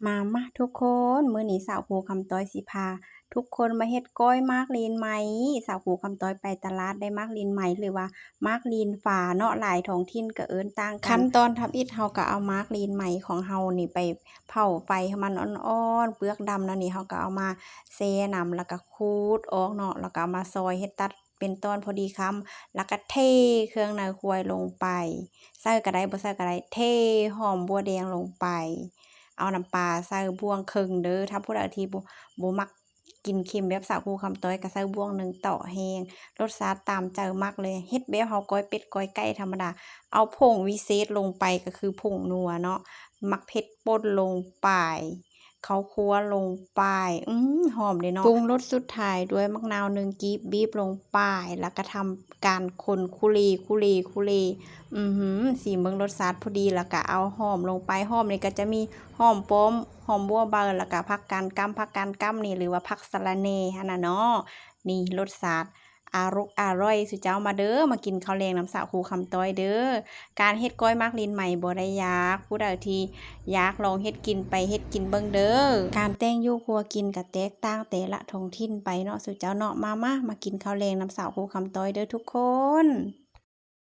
ມາ ມາທຸກຄົນ, ມື້ນີ້ສາວຄູຄຳຕ້ອຍຊິພາທຸກຄົນມາເຮັດກ້ອຍໝາກລີນໄມ້. ສາວຄູຄຳຕ້ອຍໄປຕະຫຼາດໄດ້ໝາກລີນໄມ້ ຫຼືວ່າໝາກລີນຟ້າເນາະ, ຫຼາຍທ້ອງຖິ່ນກໍເອີ້ນຕ່າງກັນ. ຂັ້ນຕອນທຳອິດ ເຮົາກໍເອົາໝາກລີນໄມ້ຂອງເຮົານີ້ໄປເຜົາໄຟໃຫ້ມັນອ່ອນໆ, ເປືອກດຳແລ້ວນີ້ ເຮົາກໍເອົາມາແຊ່ນ້ຳ ແລ້ວກໍຂູດອອກເນາະ, ແລ້ວກໍເອົາມາຊອຍເຮັດຕັດ ເປັນຕອນພໍດີຄຳ ແລ້ວກະເທເຄື່ອງໃນຄວາຍລົງໄປ, ໃສ່ກະໄດ້ ບໍ່ໃສ່ກະໄດ້, ເທຫອມບົວແດງລົງໄປ, ເອົານ້ຳປາໃສ່ບ່ວງເຄິ່ງເດີ້. ຖ້າຜູ້ໃດທີ່ບໍ່ ບໍ່ມັກກິນເຄັມແບບສາວຄູຄຳຕ້ອຍ ກະໃສ່ບ່ວງໜຶ່ງເຕາະແຫ້ງ, ລົດຊາດຕາມໃຈມັກເລີຍ. ເຮັດແບບເຮົາກ້ອຍເປັດກ້ອຍໄກ່ທຳມະດາ, ເອົາຜົງວິເສດລົງໄປ ກະຄືຜົງນົວເນາະ, ໝາກເຜັດປົ່ນລົງໄປ, ເຂົ້າຄົວລົງໄປ. ອືມ ຫອມເດ້ເນາະ. ປຸງລົດສຸດທ້າຍດ້ວຍໝາກນາວໜຶ່ງກີບ ບີບລົງໄປ, ແລ້ວກະທຳການຄົນຄຸເລ ຄຸເລ ຄຸເລ. ອືຫື ຊີມເບິ່ງລົດຊາດພໍດີ ແລ້ວກະເອົາຫອມລົງໄປ. ຫອມນີ້ກະຈະມີຫອມປ້ອມ, ຫອມບົວໃບ, ແລ້ວກະຜັກກາດກຳ. ຜັກກາດກຳນີ້ ຫຼືວ່າຜັກສະລະແໜ່ຫັ້ນນະເນາະ. ນີ້ລົດຊາດ ອາຣົກອາຮ່ອຍ ສູ່ເຈົ້າມາເດີ້, ມາກິນເຂົ້າແລງນຳສາວຄູຄຳຕ້ອຍເດີ້. ການເຮັດກ້ອຍໝາກລີນໄມ້ບໍ່ໄດ້ຍາກ, ຜູ້ໃດທີ່ຢາກລອງເຮັດກິນໄປເຮັດກິນເບິ່ງເດີ້. ການແຕ່ງຢູ່ຄົວກິນກະແຕກຕ່າງແຕ່ລະທ້ອງຖິ່ນໄປເນາະ ສູ່ເຈົ້າເນາະ. ມາ ມາ ມາກິນເຂົ້າແລງນຳສາວຄູຄຳຕ້ອຍເດີ້ທຸກຄົນ.